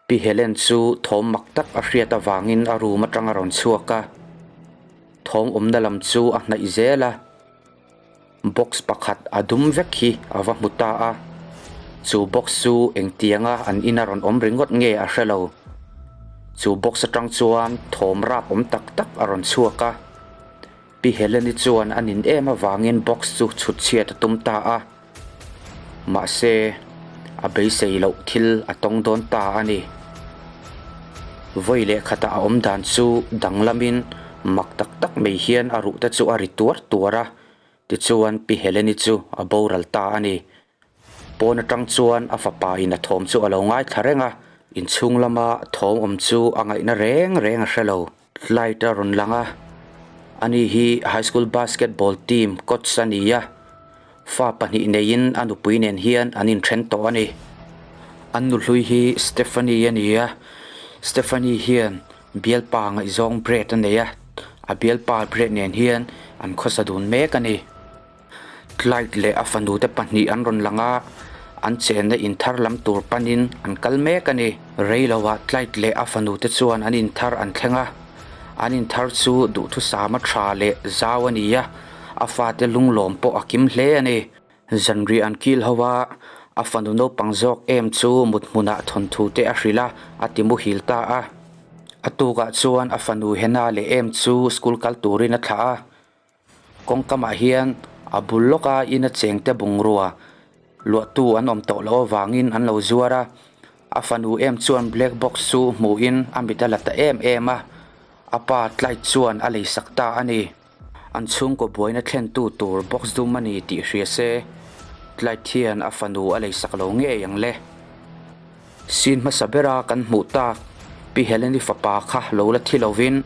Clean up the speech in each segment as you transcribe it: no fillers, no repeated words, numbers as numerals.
Pi Helen chu thawm mak tak a hriat avangin a room atang a rawn chhuak a, thawm awmna lam chu a hnaih zel a, box pakhat a dum vek hi a va hmu ta a, chu box chu engtianga an ina rawn awm ringawt nge a hre lo. Chu box atang chuan thawm rap awm tak tak a rawn chhuak a, Pi Helen-i chuan a nin em avangin box chu chhut chhiat a tum ta a. Mahse, a beisei loh thil a tawng dawn ta a ni. Vawi leh khatah a awm dan chu danglamin mak tak tak mai hian a ruhte chu a ri tuar tuar a, tichuan Pi Heleni chu a boral ta a ni. Pawn atang chuan a fapa in a thawm chu a lo ngaithla reng a, inchhung lama thawm awm chu a ngaihna reng reng a hre lo. Light a rawn lang a, ani hi high school basketball team coach a ni a, fa pahnih neiin a nupui nen hian an inthen tawh a ni. An nuhlui hi Stephanie a ni a, Stephanie hian bialpa ngaihzawng Brad a nei a, a bialpa Brad nen hian an khawsa dun mek a ni. Clyde leh a fanu te pahnih an rawn lang a, an chenna inthar lam tur panin an kal mek a ni. Rei loah Clyde leh a fanu te chuan an inthar an thleng a, an inthar chu duhthusama tha leh zau a ni a, a fate lunglawm pawh a kim hle a ni. Zanriah an kil ho a, a fanu naupang zawk em chu mut hmunah thawnthu te a hrilh a, a ti muhil ta a. A tukah chuan a fanu Hena leh em chu school kal turin a thlah a. Kawngkamah hian a bul lawka ina chengte bungrua luahtu an awm tawh loh avangin an lo zuar a, a fanu em chuan black box chu hmuhin a mit a la ta em em a, a pa Clyde chuan a leisak ta a ni. An chhungkaw buaina thlentu tur box dum a ni tih hria se, Clyde hian a fanu a leisak lo ngei ang le. Scene hmasa bera kan hmuh tak Pi Heleni fapa kha lo la thi lovin,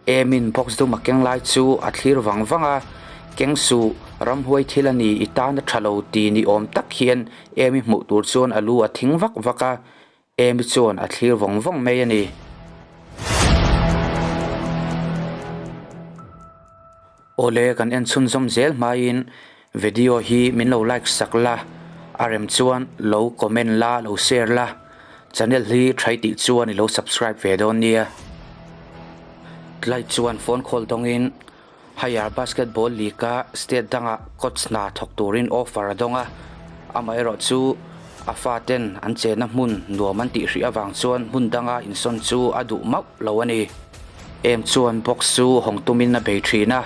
Emin box dum a keng lai chu a thlir vang vang a, Keng suh, ramhuai thil a ni, i tan a tha lo ti ni awm tak hian Emi hmuh tur chuan a lu a thing vak vak a, Emi chuan a thlir vawng vawng mai a ni. Awle kan en chhunzawm zel hmaiin video hi min lo like sak la, a rem chuan lo comment la, lo share la, channel hi try tih chuan i lo subscribe ve dawn nia. Tlai chuan phone call dawngin Higher Basketball League-a state danga coach hna thawk turin offer a dawng a, amaherawh chu a faten an chenna hmun nuam an tih hrih avang chuan hmun danga insawn chu a duh mauh lo a ni. Em chuan box chu hawng tumin a bei thin a,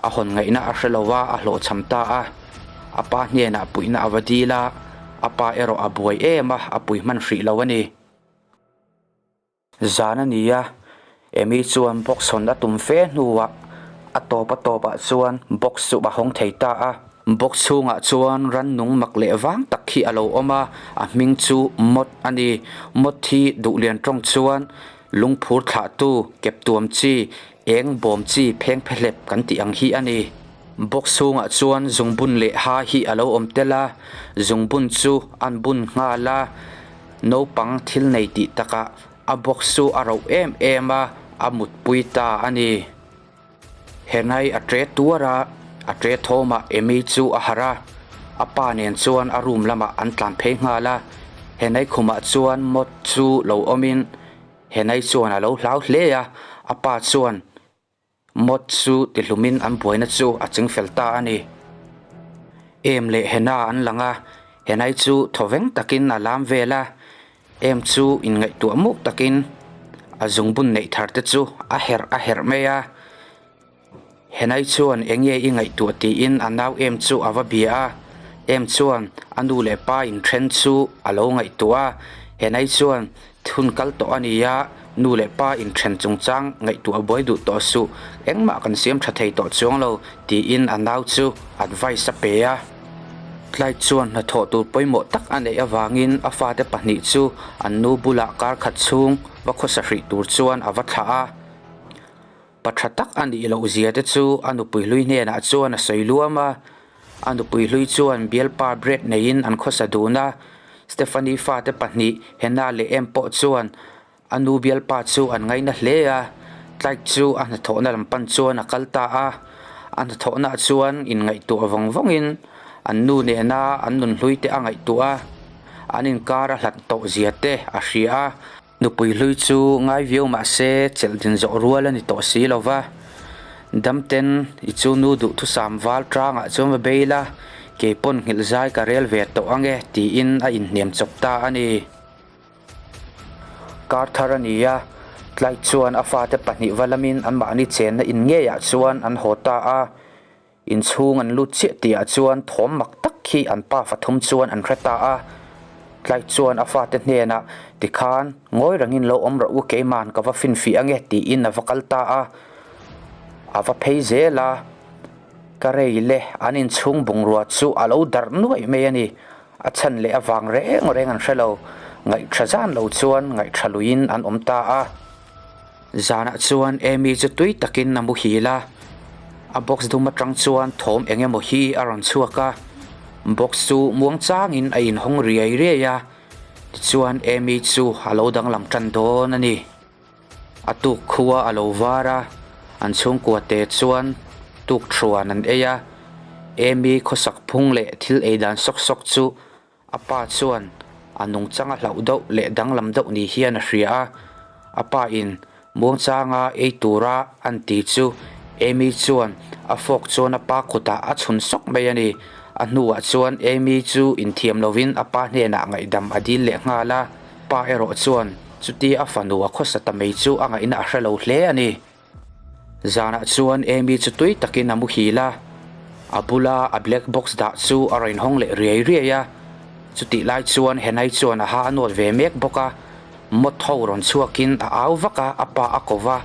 a hawn ngaihna a hre lo a, a hlawhchham ta a. A pa hnenah puihna a va dil a, a pa erawh a buai em a, a pui hman hrih lo a ni. Zan a ni a, Amy chuan box hawn a tum fe hnuah a tawp a tawpah chuan box chu a hawng thei ta a. Box chhungah chuan rannung mak leh vang tak hi a lo awm a, a hming chu Mawt a ni. Mawt hi duhlian tawng chuan Lungphur thlahtu, keptuam chi, eng bawm chi pheng phehlep kan tih ang hi a ni. Box chhungah chuan zungbun leh ha hi a lo awm tel a, zungbun chu an bun nghal a, naupang thil nei tih takah a box chu a roh em em a, a mutpui ta a ni. Henai a tre tuar a, a tre thawmah Amy chu a harh a, a pa nen chuan a room lamah an tlan phei nghal a, Henai khumah chuan Maud chu lo awmin Henai chuan a lo hlau hle a, a pa chuan Maud chu tihlumin an buaina chu a chingfel ta a ni. Em leh Hena an lang a, Henai chu thawveng takin a lam vel a, Em chu inngaihtuah muk takin a zungbun neih thar te chu a herh a herh mai a. Henai chuan eng nge i ngaihtuah tiin a nau em chu a va bia a. Em chuan a nu leh pa inthen chu a lo ngaihtuah a. Henai chuan thun kal tawh a ni a, nu leh pa inthen chungchang ngaihtuah buai duh tawh suh, engmah kan siam tha thei tawh chuang lo tiin a nau chu advice a pe a. Clyde chuan hnathawh tur pawimawh tak a neih avangin a fate pahnih chu an nu bulah kar khat chhung va khawsa hrih tur chuan a va thlah a. Pa tha tak a nih loh zia te chu a nupui hlui hnenah chuan a sawi luam a. A nupui hlui chuan bialpa Brad neiin an khawsa dun a. Stephanie fate pahnih Hannah leh Em pawh chuan A nu bialpa chu an ngaina hle a, Clyde chu a hnathawhna lam pan chuan a kal ta a. A hnathawhnaah chuan inngaihtuah vawng vawngin an nu nena an nunhlui te a ngaihtuah a. An inkar a hlat tawh zia te a hria a. Nupui hlui chu ngai viau mah se chelh din zawh rual a ni tawh si lo va. Damten i chu nu duhthusam val tangah chuan va bei la, kei pawn nghilh zai ka rel ve tawh ang e tiin a inhniam chawp ta a ni. Kar thar a ni a, tlai chuan a fate pahnih va lamin anmahni chenna in ngeiah chuan an haw ta a. Inchhung an lut chiah tihah chuan thawm mak tak khi an pa fathum chuan an hre ta a. Tlai chuan a fate hnenah, Tikhan, ngawi rengin lo awm rawh u, keiman ka va finfih ange, tiin a va kal ta a. A va phei zel a, ka rei le, an inchhung bungrua chu a lo darh nuaih mai a ni. A chhan leh avang reng reng an hre lo. Ngaihṭha zan lo chuan ngaihṭha luiin an awm ta a. Zanah chuan Amy chu tui takin a muhil a, a box dum atang chuan thawm eng emaw hi a rawn chhuak a, box chu muang changin a inhawng riai riai a, tichuan Amy chu a lo danglam tan dawn a ni. A tuk khua a lo var a, an chhungkua te chuan tuk thuan an ei a, Amy khawsak phung leh thil ei dan sawk sawk chu A pa chuan a nungchang a hlauh deuh leh danglam deuh ni hian a hria a, a pa in muangchanga ei tura an ti chu Amy chuan a fork chuan a pa kutah a chhun sawk mai a ni. A hnuah chuan Amy chu inthiam lovin a pa hnenah ngaihdam a dil leh nghal a, pa erawh chuan chutia a fanu a khawsa ta mai chu a ngaihna a hre lo hle a ni. Zanah chuan Amy chu tui takin a muhil a, a bula a black box dah chu a rawn inhawng leh riai riai a. Chutih lai chuan Henai chuan a ha a nawt ve mek bawk a, mawt ho rawn chhuakin a au vak a, a pa a ko va.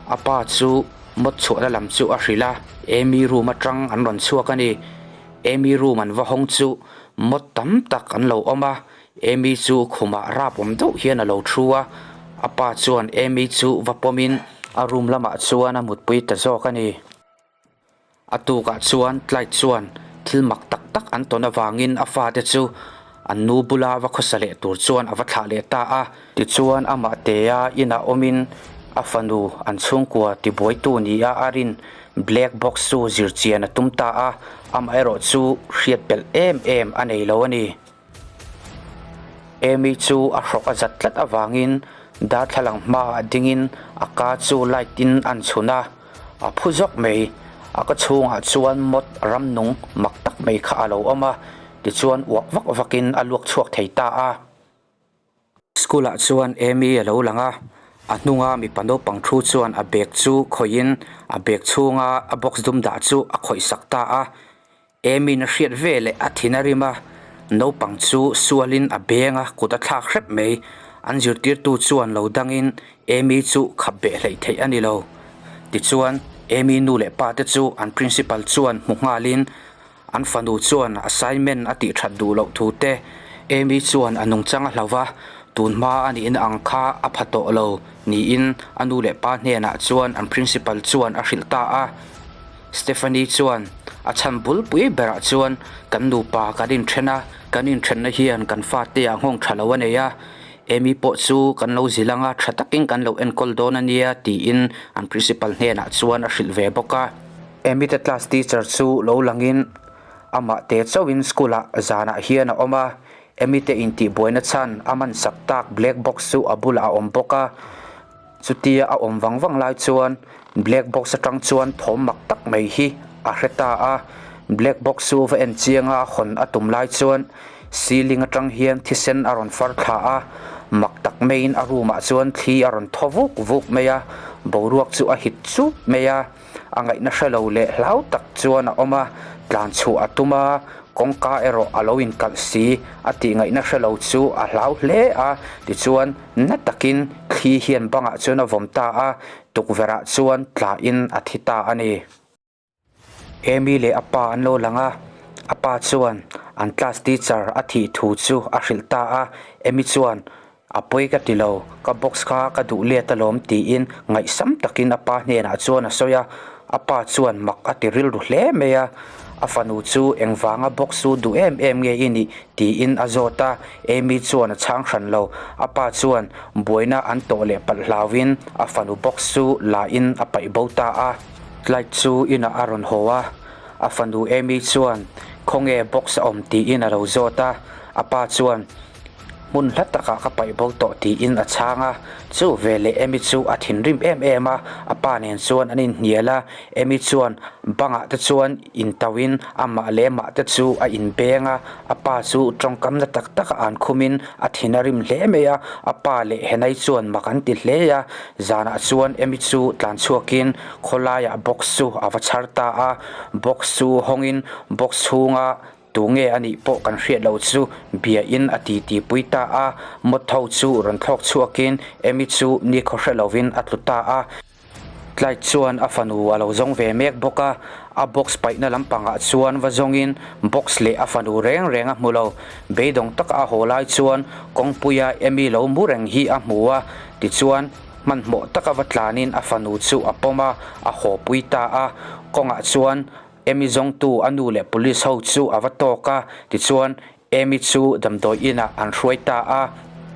A pa chu mawt chhuahna lam chu a hrilh a, Amy room atang an rawn chhuak a ni. Amy room an va hawng chu mawt tam tak an lo awm a, Amy chu khumah rap awm deuh hian a lo thu a, a pa chuan Amy chu va pawmin a room lamah chuan a mutpui ta zawk a ni. A tukah chuan Clyde chuan thil mak tak tak an tawn avangin a fate chu an nu bula va khawsa leh tur chuan a va thlah leh ta a. Tichuan amah tea inah awmin a fanu an chhungkua tibuaitu nia a rin black box chu zirchian a tum ta a, amaherawhchu hriat belh em em a nei lo a ni. Amy chu a hrawk a zat tlat avangin darthlalang hmaah dingin a ka chu light in an chhun a, a phu zawk mai. A ka chhungah chuan mawt ramnung mak tak mai kha a lo awm a, tichuan uak vak vakin a luak chhuak thei ta a. School ah chuan Amy a lo lang a, a hnunga mipa naupang thu chuan a bag chu khawihin a bag chhunga a box dum dah chu a khawih sak ta a. Amy-in a hriat ve leh a thin a rim a, naupang chu sualin a beng a, kut a thlak hrep mai. An zirtirtu chuan lo dangin Amy chu khap beh hleih theih a ni lo. Tichuan, Amy nu leh pa te chu an principal chuan hmu nghalin an fanu chuan assignment a tih that duh loh thu te, Amy chuan a nungchang a hlau va, tun hma a nihna ang kha a pha tawh lo niin a nu leh pa hnenah chuan an principal chuan a hrilh ta a. Stephanie chuan a chhan bulpui berah chuan kan nupa kan inthen a, kan inthenna hian kan fate ah nghawng tha lo a nei a, Amy pawh chu kan lo zil anga tha takin kan lo enkawl dawn a nia tiin an principal hnenah chuan a hrilh ve bawk a. Amy te class teacher chu lo langin amah te chauhin school ah zanah hian a awm a, Amy te intihbuaina chhan a man sak tak black box chu a bulah a awm bawk a. Chutia a awm vang vang lai chuan black box atang chuan thawm mak tak mai hi a hre ta a, black box chu va en chiang a hawn a tum lai chuan ceiling atang hian thisen a rawn far thla a, mak tak maiin a room ah chuan thli a rawn thaw vuk vuk mai a, boruak chu a hit chup mai a. A ngaihna hre lo leh hlau tak chuan a awm a, tlan chhuah a tum a, kawngka erawh a lo inkalh si a tih ngaihna hre lo chu a hlau hle a, tichuan na takin thli hian bangah chuan a vawm ta a, tukverhah chuan tlahin a thi ta a ni. Amy leh a pa an lo lang a, a pa chuan an class teacher a thih thu chu a hrilh ta a, Amy chuan A pawi ka ti lo, ka box kha ka duh let alawm tiin ngaihsam takin a pa hnenah chuan a sawi a, a pa chuan mak a ti rilru hle mai a, a fanu chu engvanga box chu duh em em nge i nih tiin a zawt a, Amy chuan a chhang hran lo, a pa chuan buaina an tawh leh palh hlauhin a fanu box chu la in a paih bo ta a. Clyde chu inah a rawn haw a, a fanu Amy chuan khawnge box a awm tiin a lo zawt a. A pa chuan, Hmun hla takah ka paih bo tawh tiin a chhang a. Chu veleh Amy chu a thinrim em em a, a pa nen chuan an inhnial a. Amy chuan bangah te chuan intauhin amah leh mah te chu a inbeng a, a pa chu tawngkamna tak taka an khumin a thin a rim hle mai a, a pa leh Henai chuan mak an ti hle a. Zanah chuan Amy chu tlan chhuakin khawlaiah box chu a va chhar ta a, box chu hawngin box chhunga Tunge a nih pawh kan hriat loh chu biain a titi pui ta a, moth ho chu rawn thlawk chhuakin Amy chu nikhaw hre lovin a tlu ta a. Clyde chuan a fanu a lo zawng ve mek bawk a, a box paihna lampangah chuan va zawngin box leh a fanu reng reng a hmu lo. Beidawng taka a haw lai chuan kawngpuia Amy lo mu reng hi a hmu a, tichuan hmanhmawh taka va tlanin a fanu chu a pawm a, a haw pui ta a. Kawngah chuan Amy zawngtu a nu leh police ho chu a va tawk a, tichuan Amy chu damdawi inah an hruai ta a.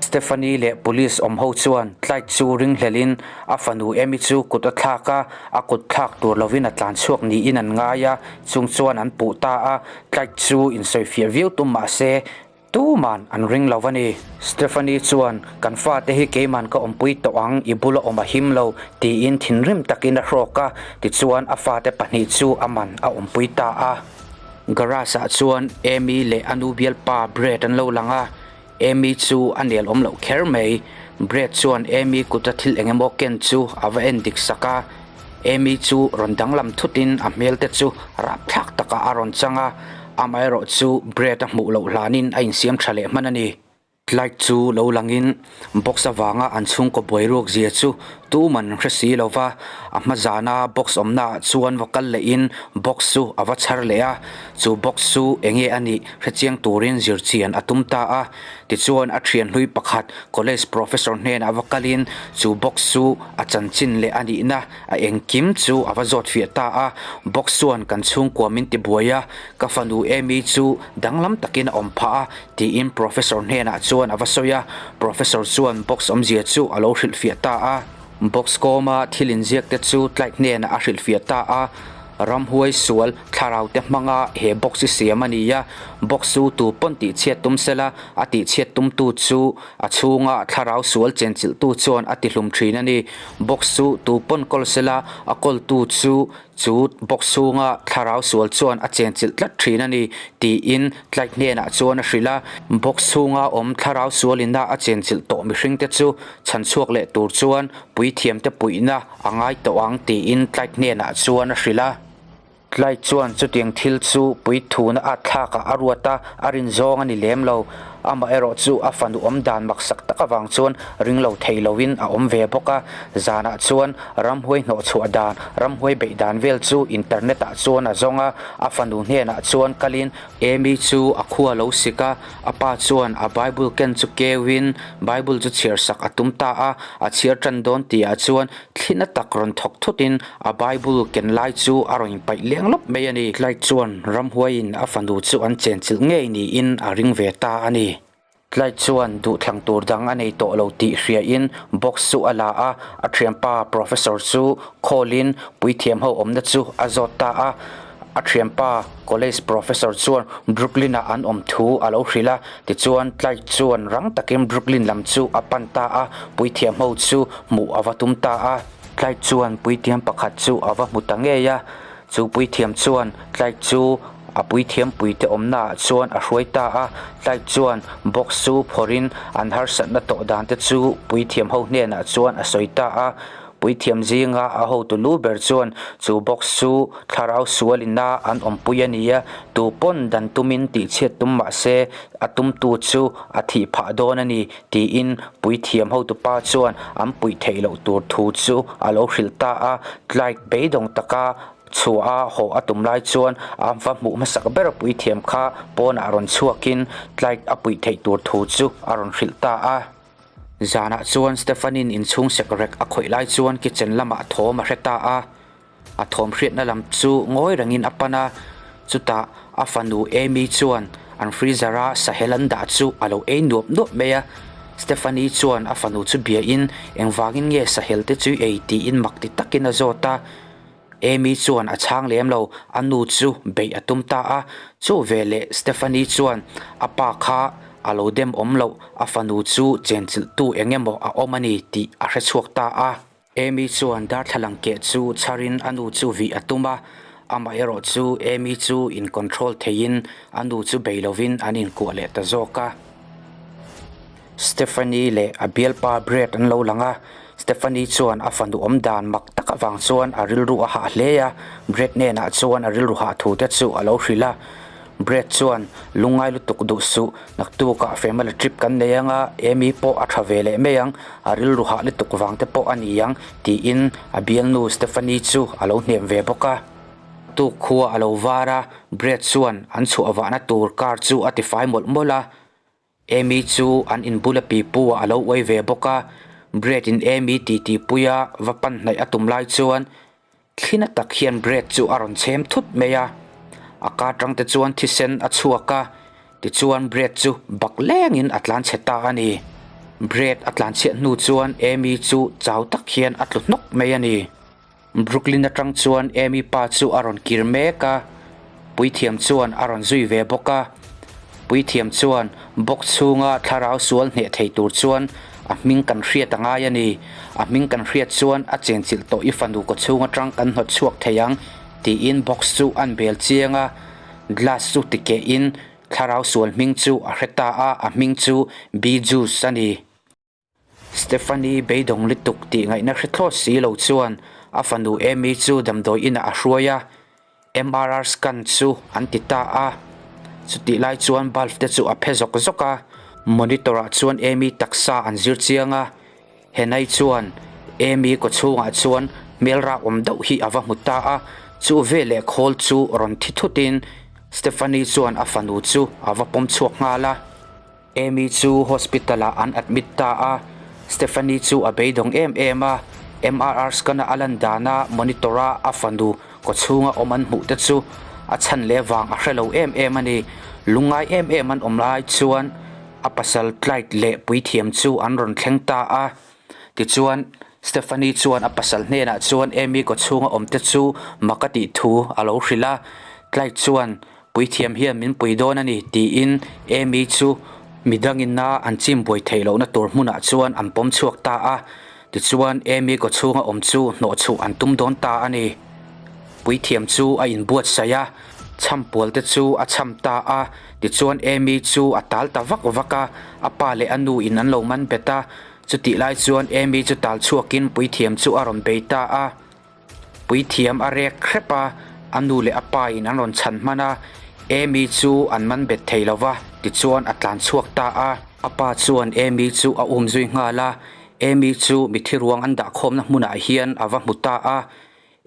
Stephanie leh police awm ho chuan Clyde chu ringhlelhin a fanu Amy chu kut a thlak a, a kut thlak tur lovin a tlan chhuak niin an ngai a, chung chuan an puh ta a. Clyde chu insawifiah viau tum mah se Tuman an ring lo a ni. Stephanie chuan, Kan fate hi keiman ka awmpui tawh ang, i bula awm a him lo, tiin thinrim takin a hrawk a, tichuan a fate pahnih chu a man a awmpui ta a. Garage ah chuan Amy leh a nu bialpa Brad an lo lang a, Amy chu a nel awm loh kher mai. Brad chuan Amy kuta thil eng emaw ken chu a va en dik sak a, Amy chu rawn danglam thutin a hmel te chu rapthlak takah a rawn chang a, amaherawh chu Brad a hmuh loh hlanin a insiam tha leh hman a ni. Clyde chu lo langin box avanga an chhungkaw buai ruak zia chu tuman hre si lo va, a hma zana box awmna ah chuan va kal lehin box chu a va chhar leh a, chu box chu enge a nih hrechiang turin zirchian a tum ta a. Tichuan a thian hlui pakhat college professor hnenah va kalin chu box chu a chanchin leh a nihna a engkim chu a va zawt fiah ta a. Box chuan kan chhungkua min ti buai a, ka fanu Amy chu danglam takin a awm phah a tiin professor hnenah chuan a va sawi a. Professor chuan box awmzia chu a lo hrilhfiah ta a. Box kawma thil inziak te chu Clyde hnenah a hrilhfiah ta a. Ramhuai sual thlarau te hmanga he box hi siam a ni a, box chu tu pawn tihchhiat tum sela, a tihchhiat tumtu chu a chhunga thlarau sual chenchilhtu chuan a tihlum thin a ni. Box chu tu pawn kawl sela, a kawltu chu chu box chhunga thlarau sual chuan a chenchilh tlat thin a ni, tiin Clyde hnenah chuan a hrilh a. Box chhunga awm thlarau sualina a chenchilh tawh mihringte chu chhanchhuak leh tur chuan puithiamte puihna A ngai tawh ang tiin Clyde hnenah chuan a hrilh a. Clyde chuan chutiang thil chu puithuna at thlakah a ruat a, a rin zawng a ni lem lo. Amaherawh chu a fanu awm dan maksak tak avang chuan ring lo thei loin a awm ve bawk a. Zanah chuan ramhuai hnawhchhuah dan, ramhuai beih dan vel chu internet ah chuan a zawng a, a fanu hnenah chuan kalin Amy chu a khua lo sik a, a pa chuan a Bible ken chu keuin Bible chu chhiar sak a tum ta a, a chhiar tan dawn tihah chuan thlina tak rawn thawk thutin a Bible ken lai chu a rawn inpaih leng lawp mai a ni. Clyde chuan ramhuaiin a fanu chu an chenchilh ngei niin a ring ve ta a ni. Clyde chuan duhthlang tur dang a nei tawh lo tih hriain box chu a la a, a thianpa professor chu call-in puithiam ho awmna chu a zawt ta a. A thianpa college professor chuan Brooklyn-ah an awm thu a lo hrilh a, tichuan Clyde chuan rang takin Brooklyn lam chu a pan ta a, puithiam ho chu hmuh a va tum ta a. Clyde chuan puithiam pakhat chu a va hmu ta ngei a, Chu puithiam chuan Clyde chu a puithiam puite awmnaah chuan a hruai ta a. Clyde chuan box chu phawrhin an harsatna tawh dan te chu puithiam ho hnenah chuan a sawi ta a. Puithiam zinga a hotu lu ber chuan chu box chu thlarau sualina an awmpui a ni a, tu pawn dan tumin tihchhiat tum mah se a tumtu chu a thih phah dawn a ni tiin puithiam hotupa chuan an puih theih loh tur thu chu a lo hrilh ta a. Clyde beidawng taka chhuah a haw a tum lai chuan a va hmuh hmasak ber puithiam kha pawnah rawn chhuakin Clyde a puih theih tur thu chu a rawn hrilh ta a. Zanah chuan Stephanin inchhung sekrek a khawih lai chuan kitchen lamah thawm a hre ta a. A thawm hriatna lam chu ngawi rengin a pan a, chutah a fanu Amy chuan an freezer a sahel an dah chu a lo ei nuap nuap mai a. Stephanie chuan a fanu chu biain engvangin nge sahel te chu i ei tiin mak ti takin a zawt a. Amy chuan a chhang lem lo, a nu chu beih a tum ta a. Chu veleh Stephanie chuan a pa kha. a lo dem awm loh, a fanu chu chenchilhtu eng emaw a awm a ni tih a hre chhuak ta a. Amy chuan darthlalang keh chu chharin a nu chu vih a tum a, amaherawh chu Amy chu in control theiin a nu chu bei lovin an inkuah leh ta zawk a. Stephanie leh a bialpa Brad an lo lang a, Stephanie chuan a fanu awm dan mak tak avang chuan a rilru a hah hle a, Brad hnenah chuan a rilru hah thu te chu a lo hrilh a. Brad chuan, Lungngai lutuk duh suh, naktukah family trip kan nei anga, Amy pawh a tha ve leh mai ang, a rilru hah lutuk vang te pawh a ni ang, tiin a bialnu Stephanie chu a lo hnem ve bawk a. Tuk khua a lo var a, Brad chuan an chhuah vahna tur car chu a tifai mawlh mawlh a. Amy chu an inbula pipu ah a lo uai ve bawk a, Brad in Amy titi puia va pan hnaih a tum lai chuan thlina tak hian Brad chu a rawn chhem thut mai a, a ka tang te chuan thisen a chhuak a, tichuan Brad chu bak lengin a tlan chhe ta a ni. Brad a tlan chhiat hnu chuan Amy chu chau tak hian a tlu hnawk mai a ni. Brooklyn atang chuan Amy pa chu a rawn kir mek a, puithiam chuan a rawn zui ve bawk a. Puithiam chuan box chhunga thlarau sual hneh thei tur chuan a hming kan hriat a ngai a ni. A hming kan hriat chuan a chenchilh tawh i fanu kawchhung atang kan hnawt chhuak thei ang tiin box chu an bel chiang a. Glass chu tikehin thlarau sual hming chu a hre ta a, a hming chu Bijus a ni. Stephanie beidawng lutuk tih ngaihna hre thlawt si lo chuan a fanu Amy chu damdawi inah a hruai a, MRR scan chu an ti ta a. Chutih lai chuan bulb te chu a phe zawk zawk a, monitor ah chuan Amy taksa an zir chiang a. Henai chuan Amy kawchhungah chuan hmel rak awm deuh hi a va hmu ta a, chu veleh khawl chu rawn thi thutin Stephanie chuan a fanu chu a va pawm chhuak nghal a. Amy chu hospital ah an admit ta a, Stephanie chu a beidawng em em a, MRR scan a a lan dana monitor a a fanu kawchhunga awm an hmuh te chu a chhan leh vang a hre lo em em a ni. Lungngai em em an awm lai chuan a pasal Clyde leh puithiam chu an rawn thleng ta a, tichuan Stephanie chuan a pasal hnenah chuan Amy kawchhunga awm te chu mak a tih thu a lo hrilh a, Clyde chuan Puithiam hian min pui dawn a ni, tiin Amy chu midangina an chim buai theih lohna tur hmunah chuan an pawm chhuak ta a. Tichuan, Amy kawchhunga awm chu hnawhchhuh an tum dawn ta a ni. Puithiam chu a inbuatsaih a, chhampual te chu a chham ta a. Tichuan, Amy chu a tal ta vak vak a, a pa leh a nu in an lo man bet a. Chutih lai chuan Amy chu tal chhuakin puithiam chu a rawn bei ta a. Puithiam a rek hrep a, a nu leh a pa in an rawn chhan hman a, Amy chu an man bet thei lo va, tichuan a tlan chhuak ta a. A pa chuan Amy chu a um zui nghal a, Amy chu mithi ruang an dahkhawmna hmunah hian a va hmu ta a.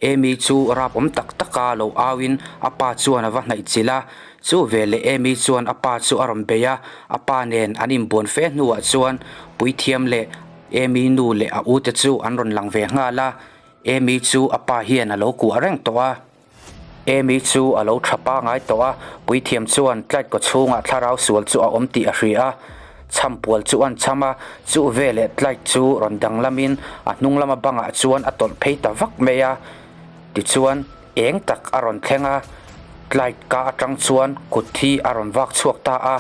Amy chu rap awm tak taka lo au in a pa chuan a va hnaih chilh a, chu veleh Amy chuan a pa chu a rawn bei a, a pa nen an inbuan fe hnuah chuan puithiam leh Amy nu leh a ute chu an rawn lang ve nghal a. Amy chu a pa hian a lo kuah reng tawh a. Amy chu a lo tha pangai tawh a, puithiam chuan tlait kaw chhungah thlarau sual chu a awm tih a hria a. Chhampual chu an chham a, chu veleh tlait chu rawn danglamin a hnung lama bangah chuan a tawlh phei ta vak mai a. Tichuan, eng tak a rawn thleng a, tlait ka atang chuan kut thi a rawn vak chhuak ta a.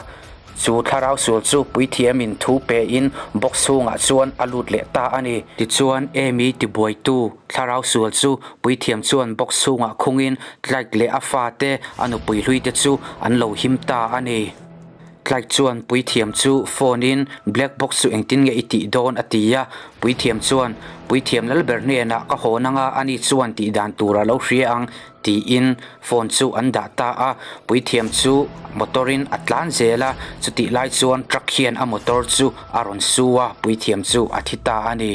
Chu thlarau sual chu puithiamin thu pein box chhungah chuan a lut leh ta a ni. Tichuan, Amy tibuaitu thlarau sual chu puithiam chuan box chhungah khungin Clyde leh a fate a nupui hluite chu an lo him ta a ni. Clyde chuan puithiam chu phone-in Black box chu engtin nge i tih dawn a ti a, puithiam chuan Puithiam Lalber hnenah ka hawn anga ani chuan tih dan tur a lo hria ang tiin phone chu an dah ta a, puithiam chu motor in a tlan zel a, chutih lai chuan truck hian a motor chu a rawn su a, puithiam chu a thi ta a ni.